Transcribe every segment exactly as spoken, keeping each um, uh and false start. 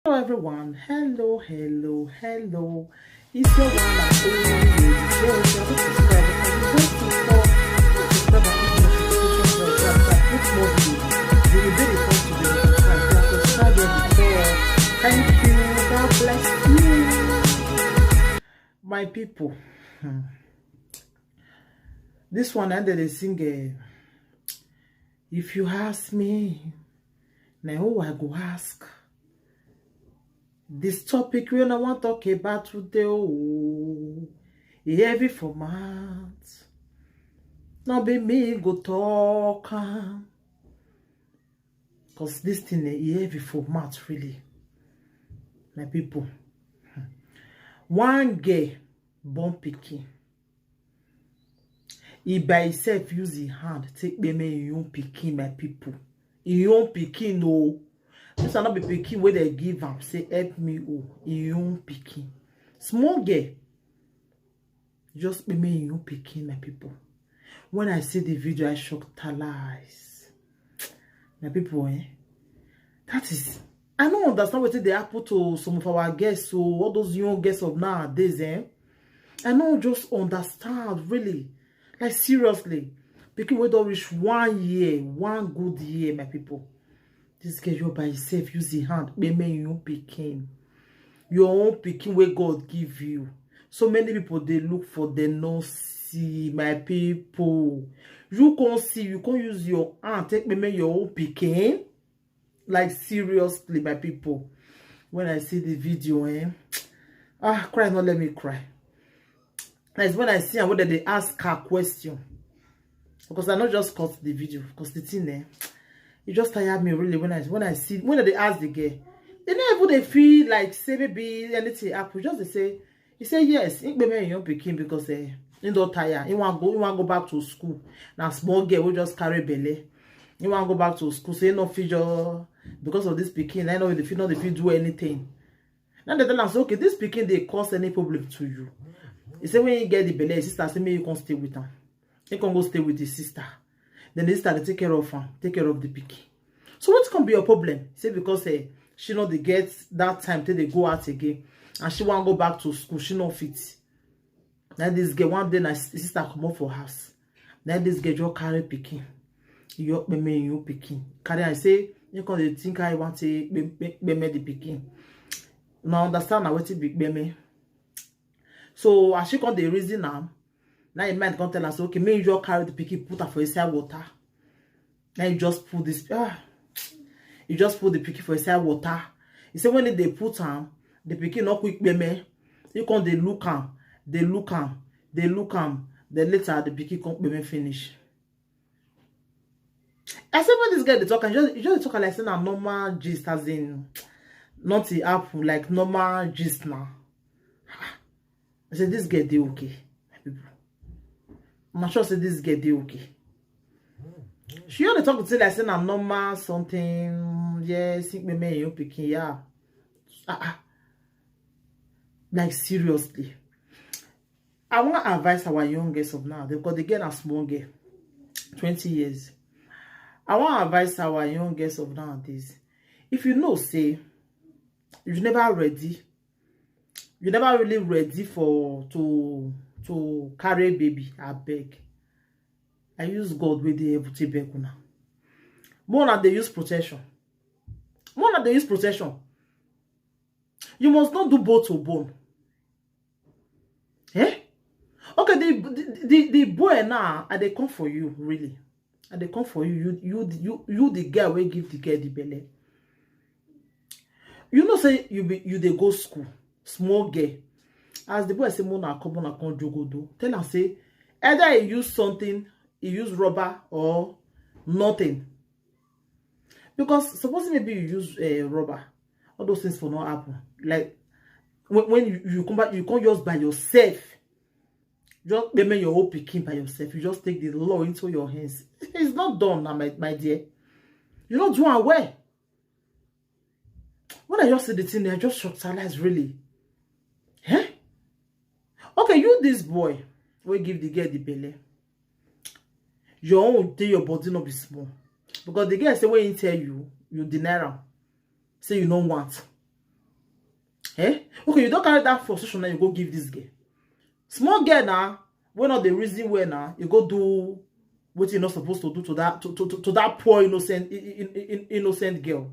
Hello everyone, hello, hello, hello. It's your one and only Lady J. If you haven't subscribed, if you waiting for, please subscribe and hit the notification bell so that I put more videos, you will be the first to be notified. If you have subscribed already, so thank you. God bless you. My people, hmm, this one, and they sing, eh, if you ask me, na who I go ask? This topic wey I wan talk about today, oh, e heavy for mouth. No be me go talk am. 'Cause this thing, eh, e heavy for mouth, really. My people, hmm, one girl born pikin. He by himself use him hand take kpeme him own pikin, my people. Him own pikin, oh. This one no be pikin wey dem give am, say, "Help me, oh." Him own pikin. Small girl. Just kpeme him own pikin, my people. When I see the video, I shock talize. My people, eh? That is, I no understand wetin dey happen to some of our girls, so all those young girls of nowadays, eh? I no just understand, really. Like, seriously. Pikin wey don reach one year, one good year, my people. This girl, you by yourself, use your hand, kpeme your own pikin. Your own pikin wey God give you. So many people dey look for, dem no see, my people. You can't see, you can't use your hand take kpeme your own pikin. Like, seriously, my people. When I see the video, eh? Ah, cry, not let me cry. That's when I see am, whether they ask her question. Because I not just cut the video, because the thing, eh, it just tired me, really. When I, when I see, when they ask the girl, they never even dey feel like say maybe anything happen. Just they say, he say yes, he kpeme him own pikin because, eh, he don tire. He wan go, he wan go back to school. Na small girl wey just carry belle. He wan go back to school, say he no fit just, because of this pikin, I know they fit, no dey fit do anything. Now they tell am say, okay, this pikin dey cause any problem to you. He say when he get the belle, his sister say make he come stay with am. He come go stay with his sister. Then the sister dey take care of am, take care of the pikin. So what can be your problem? Say because, eh, she no dey get that time till they go out again, and she wan go back to school, she no fit. Now this girl, one day, na his sister comot for house. Now this girl just carry pikin. You kpeme your pikin. Carry and say, you come dey think how you want to kpeme the pikin. Now understand na wetin be kpeme. So as she come dey reason am, now im mind come tell am say, okay, make you just carry the pikin, put am for inside water. Now you just put this, ah, you just put the pikin for inside water. He say when they put am, the pikin no quick kpeme. You come dey look am, dey look am, dey look am. Then later the pikin come kpeme finish. I say when this girl dey talk, and just, you just dey talk like say na normal gist, as in nothing happen, like normal gist now. I say this girl dey okay, my people. I'm sure say this girl dey okay. She only talk to like say na normal something. Yes, he kpeme your pikin, yeah. Ah, ah. Like, seriously. I wan advise our young girls of now, because the girl na small girl, twenty years. I wan advise our young girls of nowadays. If you know say you never ready, you never really ready for to, to carry baby, abeg. I use God wey dey heaven take beg una. Make una dey use protection. Make una dey use protection. You must not do bone to bone. Eh? Okay, the, the, the, the boy now, I dey come for you, really. I dey come for you. You, you, you, you the girl wey give the girl the belle. You know say you be, you dey go school, small girl. As the boy say, "Make una come, make una come jogodo," tell am say either he use something, he use rubber or nothing. Because suppose maybe you use, eh, rubber, all those things for no happen. Like, when, when you, you come back, you come just by yourself. Just kpeme your own pikin by yourself. You just take the law into your hands. It's not done now, my, my dear. You no do am well. When I just see the thing, I just shock, realize, really. Eh? Okay, you, this boy wey give the girl the belle, your own dey your body no be small. Because the girl say when he tell you, you deny am. Say you no want. Eh? Okay, you don't carry that frustration now, you go give this girl. Small girl now, we're not the reason where now, you go do what you're not supposed to do to that to, to, to, to that poor innocent in, in, in, innocent girl.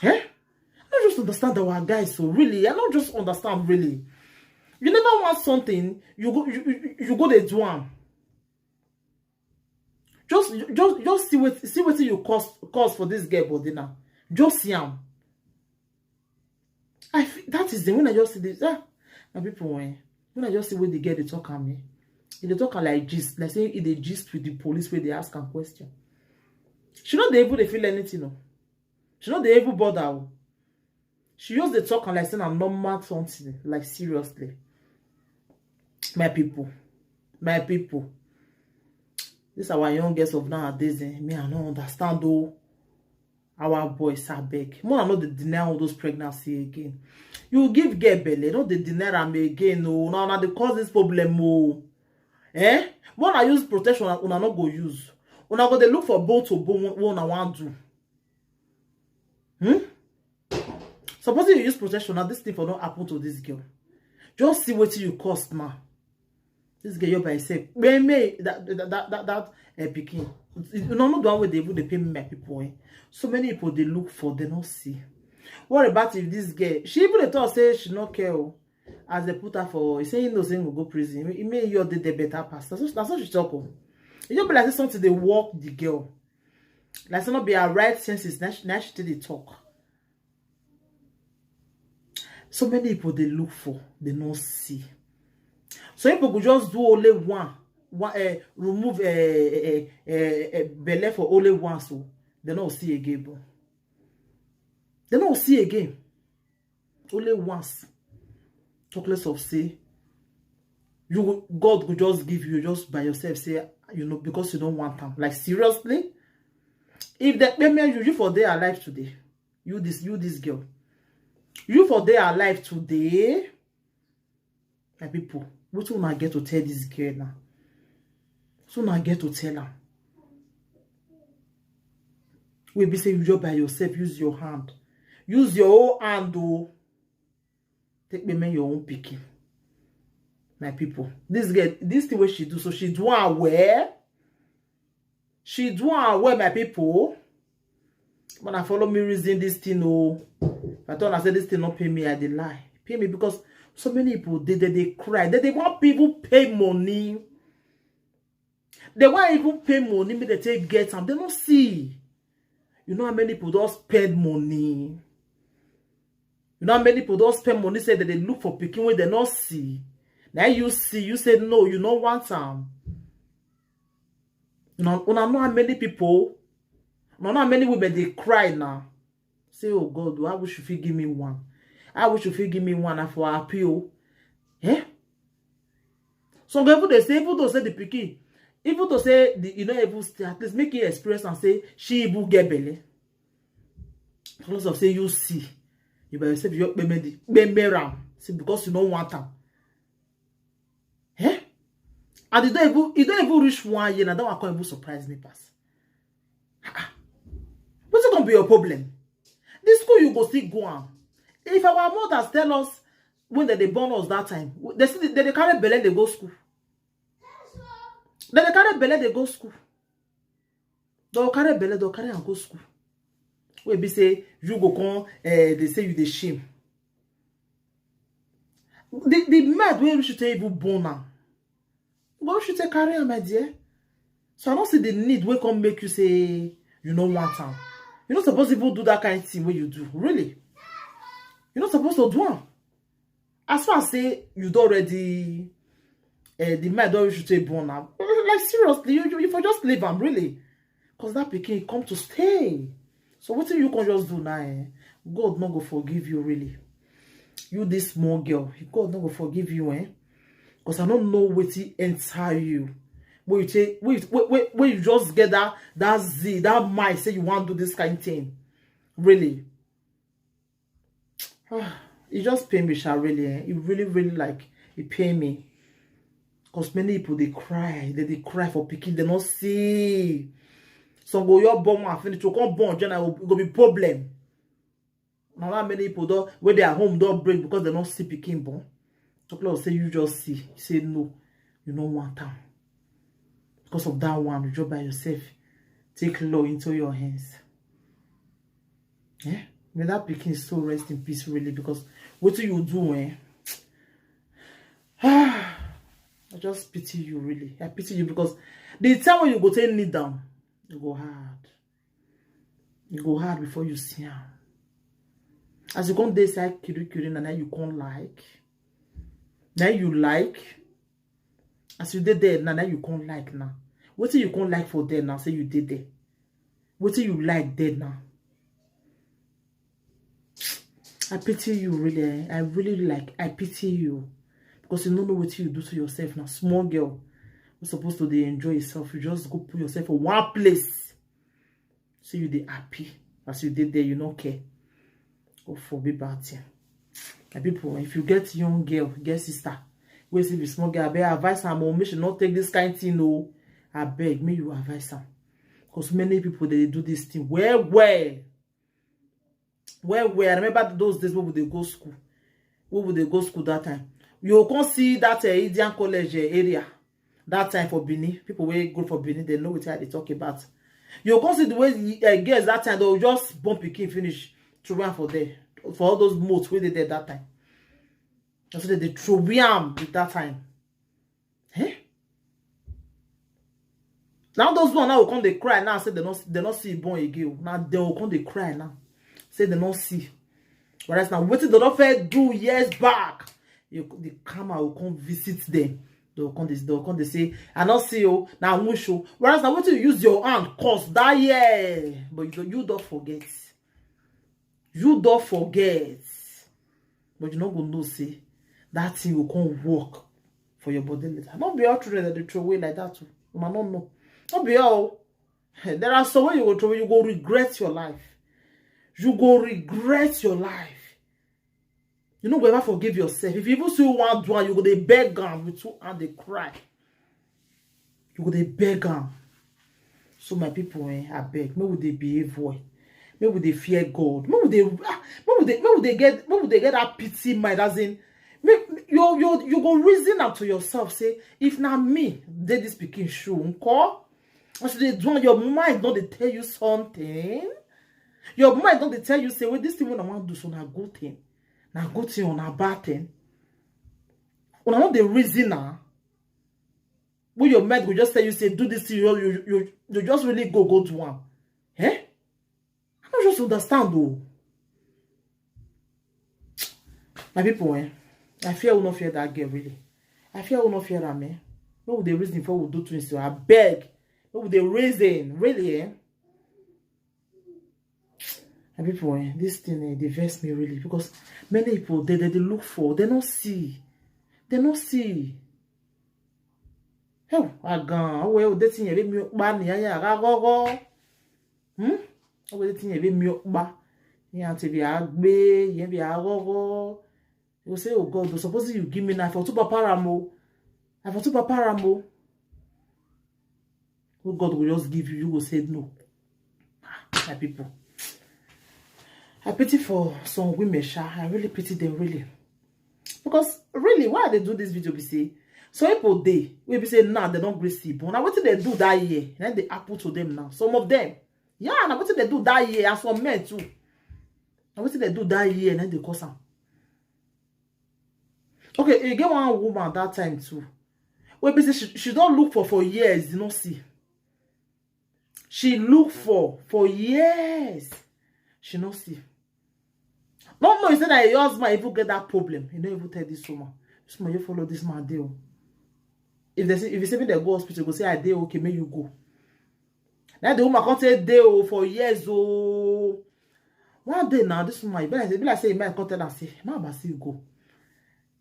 Eh? I don't just understand our guys, so really, I don't just understand really. You never want something, you go you, you, you go there do am. Just just just see what see what you cost cost for this girl body now. Just see am. I feel, that is the when I just see this. Ah, my people, when when I just see what the girl they talk at me, they talk am like gist, like say e dey gist with the police where they ask am question. She not dey even dey feel anything, no. She not dey even bother. Oh. She just dey talk am like say na normal something, like seriously. My people, my people, this our young girls of nowadays, eh, me I no understand though. Our boys, I beg. More I know they deny all those pregnancy again. You give girl belle, no they deny am again. No, now now they cause this problem. Oh, eh? More I use protection, una no go use. Una go they look for bone to bone. What una want do? Hmm? Supposing you use protection now, this thing for not happen to this girl. Just see what you cost now. This girl, you're by yourself. When me that that that that, that uh, picking, you know, not the one where they would they pay me my people. Eh? So many people they look for, they don't see. What about if this girl? She even dey talk say she no care. Oh. As they put her for, he say he no say he go go prison. He may your day the better pass. That's what, that's what she talk. Oh. You just be like say something they walk the girl. Like say not be her right senses. Now she, now she take the talk. So many people they look for, they no see. So people go just do only one, one uh, remove a uh, uh, uh, belle for only one, so they no see again. Bro. They no see again. Only once. Talk less of say you God could just give you just by yourself. Say you know because you don't want them. Like seriously, if that payment you you for they alive today, you this you this girl, you for they alive today. My people, what will I get to tell this girl now? So I get to tell her. We be say you just by yourself, use your hand, use your own hand, oh. Take me your own picking. My people, this girl, this thing what she do, so she do her well. She do her well, my people. When I follow me reason this thing, oh, I thought I said this thing not pay me, I dey lie. Pay me because so many people they they, they cry. They they want people pay money. They want even pay money, me they take get them. They don't see. You know how many people don't spend money. You know how many people don't spend money, say that they look for picking when they not see. Now you see, you say no, you don't want them. You know, you know how many people, you know how many women they cry now. Say, oh God, I wish you fit give me one. I wish you fit give me one and for appeal. Eh? So even they say, even though say the picky, even though say the you know even stay, at least make it express and say she even get belly. Because of say you see, you by yourself you pay me the pay me ram. See because you don't want them. Eh? And you don't even you don't even reach one year now. That one can't even surprise me pass. What's gonna be your problem? This school you go still go on. If our mothers tell us when they, they born us that time, they see they, they carry belly they go school. Then they carry belly they go school. They'll carry belly, they'll carry and go school. We be say you go come, uh, they say you the shame. The the mad way we should even born now. Go should take carry am, my dear. So I don't see the need wey come make you say you no want am. You no suppose even do that kind of thing wey you do, really. You no suppose to do am. As far as say you don already, eh, the man don reach you take born am. Like seriously, you, you, you for just leave am, really. Cause that pikin come to stay. So wetin you can just do now, eh? God no go forgive you, really. You this small girl, God no go forgive you, eh? Cause I don't know wetin enter you. When you take, when you, when, when, when you just get that that zeal, that mind, say you want to do this kind of thing, really. Ah, it just pain me, sha, really. Eh? It really, really like it pain me. Cause many people they cry, they, they cry for picking, they not see. Some go your bomb and finish to come born, Jenna, it go be problem. Now how many people don, wey their home don break because they don't see pikin born? Talk like say you just see, you say no, you no want am. Because of that one, you just by yourself take law into your hands. Yeah, may that pikin so rest in peace, really, because what do you do, eh? I just pity you, really. I pity you because the time when you go take kneel down, you go hard. You go hard before you see am. As you come dey side kiri kiri, na now you come like. Now you like. As you dey there, na now you come like now. What do you come like for there now? Say you dey there. What do you like there now? I pity you, really. Eh? I really like, I pity you. Because you don't know what you do to yourself now. Small girl, you're supposed to dey enjoy yourself. You just go put yourself for one place. So you dey happy. As you dey there, you no care. Go for be bad thing. My people, if you get young girl, get sister, wey still be small girl, abeg advise am o, make she no take this kind thing o. Abeg, make you advise am. Because many people, they do this thing well, well. Well, well. I remember those days when we dey go school. When we dey go school that time. You come see that uh, Indian college uh, area. That time for Benin. People wey go for Benin, they know what I dey talk about. You come see the way uh, girls that time, they'll just bump pikin finish. Throw am for there. For all those moats wey dey there that time. That's what they throw am with that time. Eh? Now those one now will come dey cry now, say they not, they not see born again. Now they will come dey cry now. Say they not see. Whereas now, what they don't fair do years back? You, the karma will come visit them. They will come, they will come, they say, "I not see you, now I won't show." Whereas now, what you use your hand cause that year, but you don't, you don't forget. You don't forget. But you no go know say that thing will come work for your body later. Not be all children that they throw away like that too. Una no know. Not be all. There are some way you go throw, you go regret your life. You go regret your life. You no go ever forgive yourself. If you even see one do am, you go dey beg am with two hand, dey cry. You go dey beg am. So my people, eh, I beg, make we dey behave well. Make we dey fear God. Make we dey, ah, make we dey, make we dey get, make we dey get that pity mind. As in, make you, you, you go reason am to yourself. Say, if na me dey this pikin shoe, nko? As you dey do am, your mind don dey tell you something. Your mind don dey tell you say, "Wait, this thing wey I wan do so na good thing, na good thing or na bad thing?" Una no dey reason am. When your mind go just tell you say, "Do this thing," you, you, you, you just really go, go do am. Eh? I don't just understand though. My people, eh? I fear who not fear that girl, really. I fear who not fear am, eh? What would the reason for we do things to her? I beg. What would the reason, really, eh? My people, eh? This thing, eh, dey vex me, really, because many people, they, they, they look for, they don't see. They don't see. Hell, agan, oh, well, this thing, eh, mi pa ni aya, ga, go, go. Hmm? Oh, well, this thing, eh, mi pa. Ni ati bi agbe, ye bi agogo. You say, "Oh God, oh, suppose you give me knife, I for two papa am o. I for two papa am o." Who God will just give you, you go say no. Ah, my people. I pity for some women, sha. I really pity them, really. Because really, why they do this video, be say, some people dey, we be say, "Nah, they don't grace it." But now what did they do that year? Then they happen to them now. Some of them. Yeah, now what did they do that year? And some men too. Now what did they do that year? And then they cause am. Okay, you get one woman that time too. We be say she, she don't look for for years, you know, see. She look for for years. She no see. No, no, he said that your husband even get that problem. He no even tell this woman. This woman, you follow this man deal. If they say, if you say me they go hospital, go say, "I dey okay, make you go." Now the woman can't say dey oh for years oh. One day now, this woman, e be like say, e be like say, e man come tell am say, "Ma, ba see you go."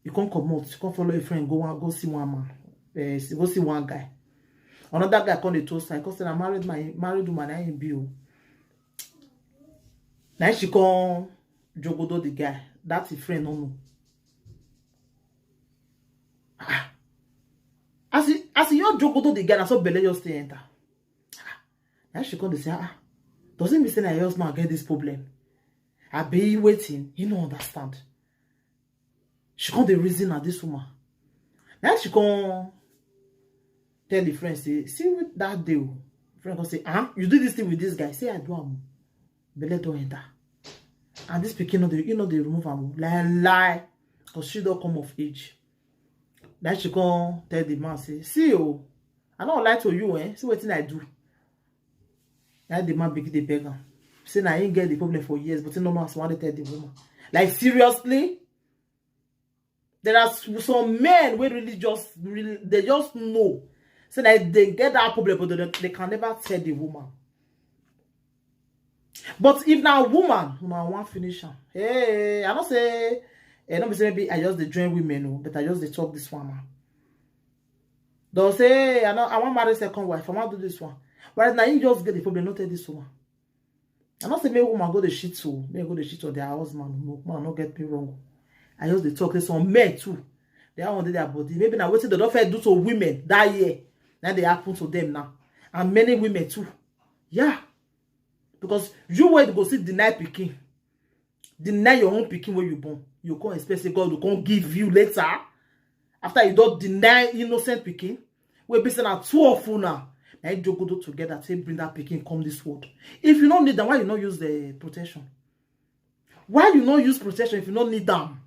You come comot, you come follow a friend, go one, go see one man, eh, see, go see one guy. Another guy come dey toast her, come say, "Na married man, married woman, na him be o." Now she come jogodo the guy. That his friend no know. Ah. As he, as he just jogodo the guy, na so belle just stay enter. Now she come dey say, "Ah, does it mean say na your husband get this problem?" Abi wetin? He no understand. She come dey reason at this woman. Now she come tell the friend say, "See that day o." Friend come say, "Ah, you do this thing with this guy?" Say, "I do am o." Belle don enter. And this pikin no dey, you know, they remove am o. Lie, lie. Because she don't come of age. Now she come tell the man, say, "See o, I don't lie to you, eh? See wetin I do." Now the man begin dey beg am. Say na him get the problem for years, but no man wan dey tell the woman. Like, seriously? There are s- some men wey really just, really, they just know. Say that they get that problem, but they, they can never tell the woman. But if na woman, una wan finish am. Hey, I don't say, eh, no be say maybe I just dey join women o, but I just dey talk this one now. They'll say, "I know, I wan marry second wife, I wan do this one." But now you just get the problem, not tell this woman. I not say make woman go the shit too, make go the shit on their husband. No, man, no get me wrong. I just dey talk say some men too. They are under their body. Maybe now wetin they don't fair do to women that year. Now they happen to them now. And many women too. Yeah. Because you were to go see deny pikin. Deny your own pikin wey you born. You can't expect say God will come give you later. After you don't deny innocent pikin, we be say na two of una. Now you jogodo together to bring that pikin come this world. If you don't need them, why you not use the protection? Why you not use protection if you don't need them?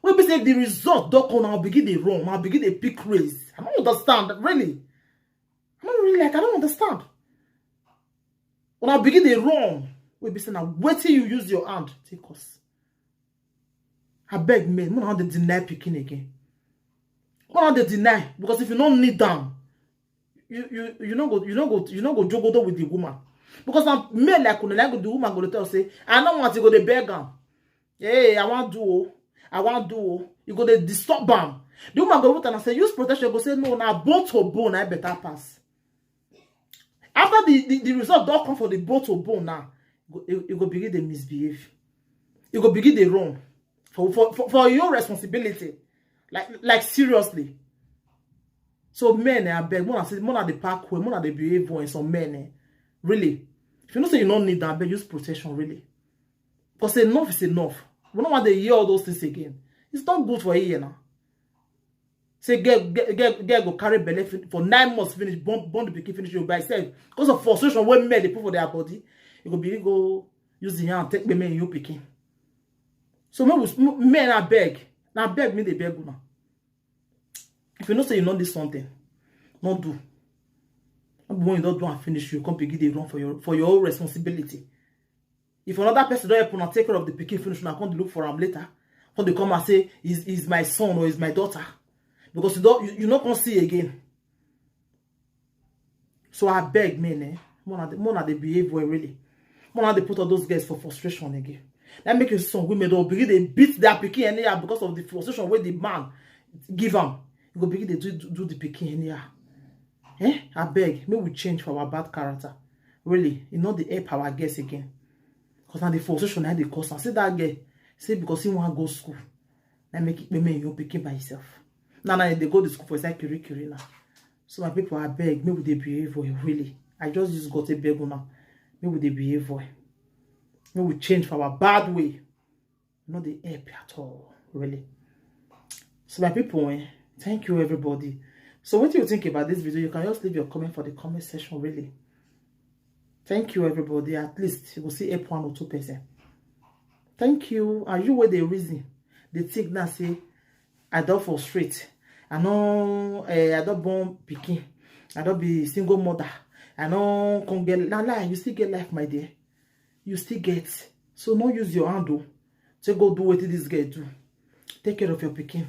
We be say the result don't come now begin the wrong, now begin the pick race. I don't understand, really. I don't really like, I don't understand. When I begin the wrong, we be say na wetin you use your hand take us. I beg men, una dey deny pikin again. Una dey deny, because if you no need am, you you you no go you no go you no go jogodo with the woman. Because na men like una, like the woman go dey tell say, "I no want," you go dey beg am. "Hey, I wan do o, I wan do o." You go dey disturb am. The woman go look at am and say, "Use protection." Go say, "No, na bone to bone, I better pass." After the, the, the result don't come for the bone to bone now, you go, you, you go begin to misbehave. You go begin to run for, for, for, for your responsibility. Like, like, seriously. So men, eh, I beg, more say, more they pack well, more they behave well, some men, eh. Really. If you know say you don't need that, I beg, use protection, really. Because enough is enough. We don't want to hear all those things again. It's not good for a year now. Say, get, get, get, get go carry belle fin- for nine months, finish, born, born the pikin, finish you by self. Because of frustration, when men they put for their body, you go be go use the hand, take the men you pikin. So men, will- m- men, I beg. Now beg me, they beg una. If you know say you know this something, not do. Not when you don't do and finish, you come begin the run for your for your own responsibility. If another person don't help una take care of the pikin finish, una come dey look for am later. Come dey come and say, "Is is my son or is my daughter?" Because you don't you, you not gonna see again. So I beg men, eh? More na dey- more na they behave well, really. More na they put all those girls for frustration again. That make you some women don't begin they beat their pikin anyhow because of the frustration where the man give am. You go begin they do, do, do the pikin anyhow. Eh? I beg, may we change for our bad character. Really, you know the help our girls again. Because now the frustration now they cause. I say that girl, say because he want go school. Now make it women you picking by himself. Now now they go to school for inside kiri kiri now. So my people, I beg, may we they behave well, really. I just use God to beg now. May we they behave well. May we change for our bad way. Not the help at all, really. So my people, eh, thank you everybody. So what do you think about this video? You can just leave your comment for the comment section, really. Thank you everybody. At least you will see help one or two person. Thank you. And you were the reason. The thing now say, "I don't frustrate. I know eh, I don't born pikin. I don't be single mother. I know can't get na lie. You still get life, my dear. You still get. So no use your hand though. Say go do what this girl do. Take care of your pikin.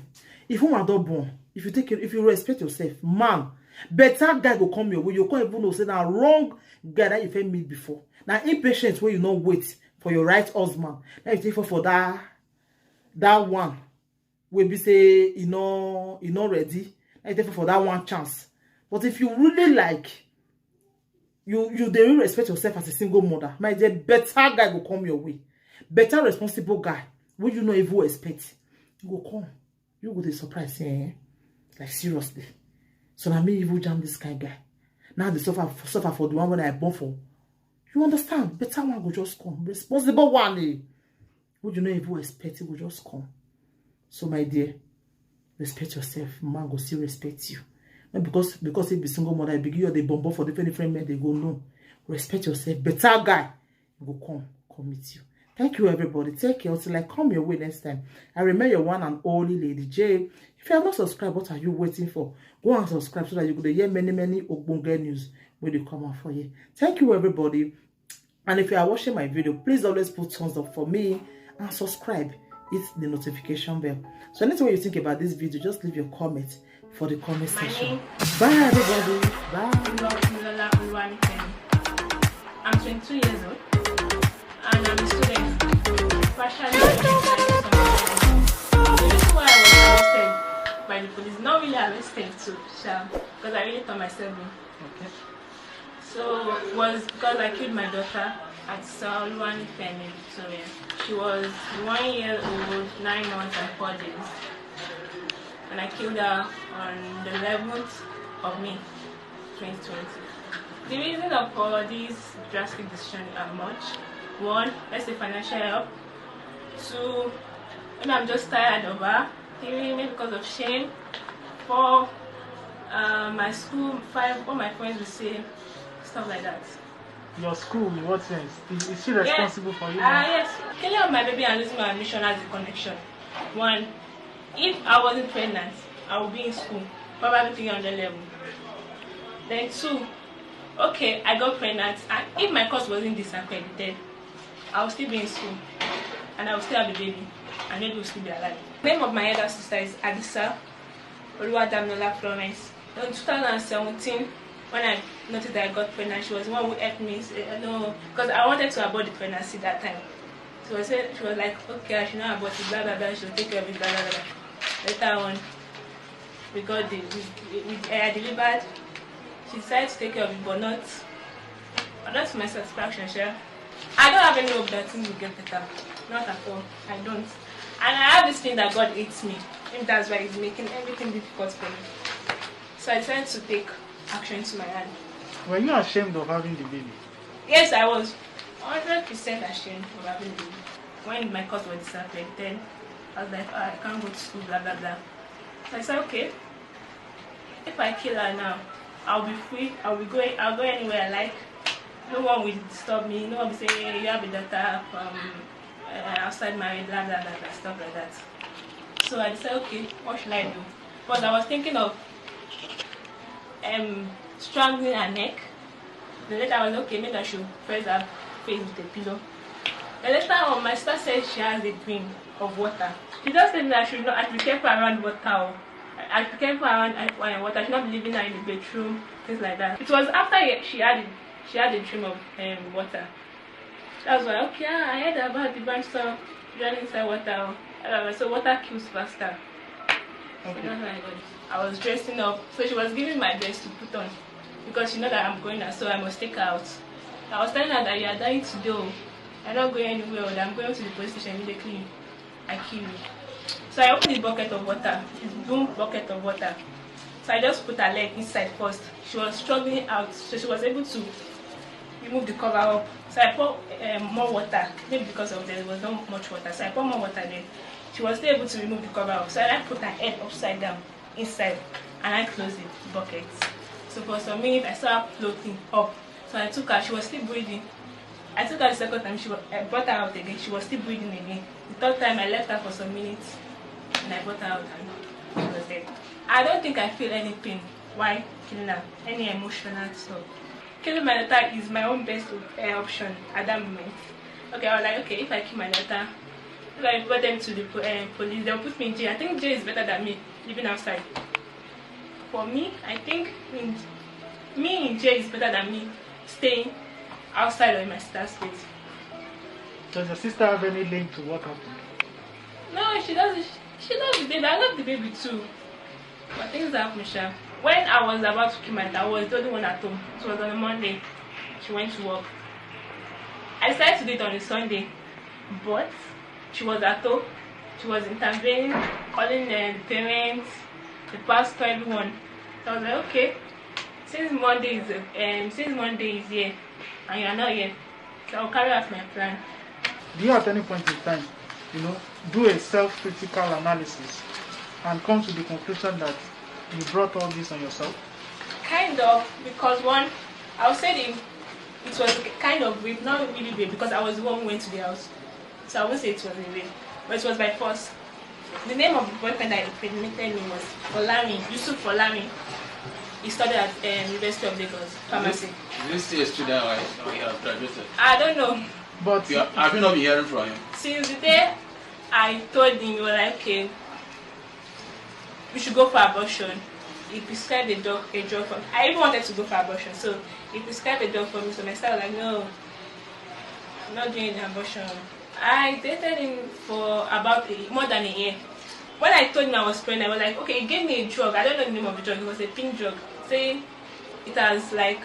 If woman don't born, if you take care, if you respect yourself, man, better guy go come your way. You can't even know say na wrong guy that you felt meet before. Now impatience where you not wait for your right husband. Now you take for for that that one. Will be say you know you not ready. Now you take for for that one chance. But if you really like you you dey really respect yourself as a single mother, my dear, better guy go come your way. Better responsible guy wey you no even expect. You go come. You go dey surprise say, eh? Like, seriously. So na me even jam this kind guy. Now they suffer suffer for the one when I born for. You understand? Better one go just come. Responsible one, eh? Who you no even expect, e go just come. So my dear, respect yourself. Man go still respect you. Not because because he be single mother, e begin your dey bumbo for different different men dey go. No, respect yourself. Better guy go come come meet you. Thank you, everybody. Take care until I come your way next time. I remain your one and only Lady J. If you have not subscribed, what are you waiting for? Go and subscribe so that you could hear many many ogbonge news when they come out for you. Thank you, everybody. And if you are watching my video, please always put thumbs up for me and subscribe. Hit the notification bell. So anything you think about this video, just leave your comment for the comment section. Bye, everybody. Bye. I'm twenty-two years old and I'm a student. Partially, the reason why I was arrested by the police, not really arrested too, because I really turned myself in. Okay. So it was because I killed my daughter at Saoluwani Femi, Victoria. She was one year old, nine months and four days. And I killed her on the eleventh of May, twenty twenty. The reason of all these drastic decisions are much. One, let's say financial help. Two, maybe I'm just tired of her. Three, maybe because of shame. Four, uh, my school. Five, all my friends will say stuff like that. Your school, in what sense? Is, is she responsible for you? Ah, yes. Killing of my baby and losing my admission has a connection. One, if I wasn't pregnant, I would be in school, probably three hundred level. Then two, okay, I got pregnant, and if my course wasn't disaccredited, I will still be in school, and I will still have a baby, and maybe will still be alive. Name of my elder sister is Adisa Oluwadaminola Florence. In two thousand seventeen, when I noticed that I got pregnant, she was the one who helped me. Say, no, because I wanted to abort the pregnancy that time. She was saying, she was like, okay, I should not abort it, blah blah blah. She will take care of it, blah blah blah. Later on, we got the we, we, we I delivered. She decided to take care of it, but not. But that's my satisfaction, sure. I don't have any hope that things will get better. Not at all. I don't. And I have this thing that God hates me. Maybe that's why He's making everything difficult for me. So I decided to take action into my hand. Were you ashamed of having the baby? Yes, I was hundred percent ashamed of having the baby. When my course was disappeared, then I was like, "Ah, I can't go to school, blah blah blah." So I said, okay, if I kill her now, I'll be free. I'll be going. I'll go anywhere I like. No one will disturb me. No one will say, "Hey, you have a daughter from uh, outside married," blah blah blah blah, stuff like that. So I decided, okay, what should I do? Because I was thinking of um strangling her neck. Then later I was, okay, maybe I should press her face with a pillow. Then later on, my sister said she has a dream of water. She just said that I should not, I should be careful around water. Oh. I should be careful around uh, water. I should not be leaving her in the bedroom, things like that. It was after she had it, she had a dream of um, water. That's why, okay, ah, I heard about the vampire running inside water. Oh. Uh, so water kills faster. So okay. That's why I got it. I was dressing up. So she was giving my dress to put on because she know that I'm going out, so I must take her out. I was telling her that you are dying to do. I'm not going anywhere, or I'm going to the police station immediately. I kill you. So I opened the bucket of water, the boom bucket of water. So I just put her leg inside first. She was struggling out, so she was able to remove the cover up. So I pour um, more water, maybe because of there was not much water. So I pour more water there. She was still able to remove the cover up. So I put her head upside down inside and I closed the bucket. So for some minutes, I saw her floating up. So I took her. She was still breathing. I took her the second time. She was, I brought her out again. She was still breathing again. The third time, I left her for some minutes and I brought her out and she was dead. I don't think I feel any pain. Why killing her? Any emotional stuff. Killing my daughter is my own best uh, option at that moment. Okay, I was like, okay, if I kill my daughter, if I report them to the uh, police, they'll put me in jail. I think jail is better than me living outside. For me, I think in, me in jail is better than me staying outside or in my sister's place. Does your sister have any link to what happened? No, she doesn't. She, she loves the baby. I love the baby too. But things happen, sha. When I was about to kill my daughter, I was the only one at home. It was on a Monday. She went to work. I decided to do it on a Sunday, but she was at home. She was intervening, calling uh, the parents, the pastor, everyone. So I was like, okay, since Monday is um, since Monday is here and you are not here, so I'll carry out my plan. Do you at any point in time you know, do a self-critical analysis and come to the conclusion that you brought all this on yourself? Kind of, because one, I would say the, it was kind of rape, not really rape, because I was the one who went to the house. So I won't say it was a rape, but it was by force. The name of the boyfriend that impregnated me was Folarin, Yusuf Folarin. He studied at um, University of Lagos, pharmacy. Is this still a student or you have graduated? I don't know. But You have, have you not been hearing from him? Since the day I told him, he was like, okay, we should go for abortion. He prescribed a drug, a drug for me. I even wanted to go for abortion, so he prescribed a drug for me. So my sister was like, no, I'm not doing an abortion. I dated him for about a, more than a year. When I told him I was pregnant, I was like, okay, he gave me a drug. I don't know the name of the drug. It was a pink drug. Say it has like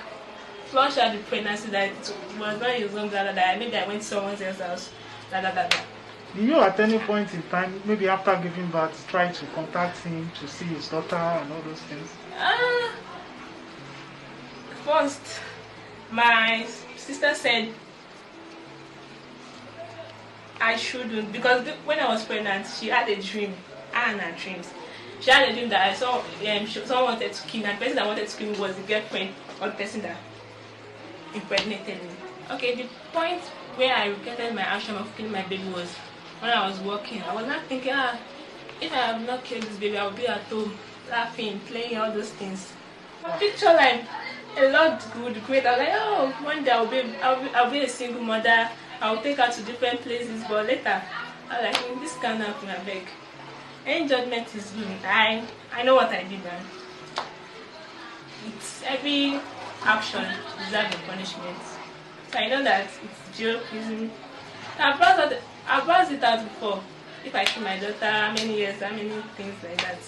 flushed out the pregnancy, that it was not his own, blah, blah, blah. Maybe I went to someone else's house, blah, blah, blah, blah. Do you at any point in time, maybe after giving birth, try to contact him to see his daughter and all those things? Ah, first, my sister said I shouldn't, because the, when I was pregnant, she had a dream. I and her dreams. She had a dream that I saw um, she, someone wanted to kill me. And the person that wanted to kill me was the girlfriend or the person that impregnated me. Okay, the point where I regretted my action of killing my baby was when I was working. I was not thinking, ah, if I have not killed this baby, I would be at home laughing, playing, all those things. My picture life, a lot would great. I was like, oh, one day I'll be, I'll be, I'll be a single mother. I'll take her to different places. But later, I was like, mm, this can't happen, I beg. Any judgment is good. I, I know what I did, man. It's every action deserves a punishment. So I know that it's jail, prison. I've passed, out, I've passed it out before. If I kill my daughter, how many years, how many things like that.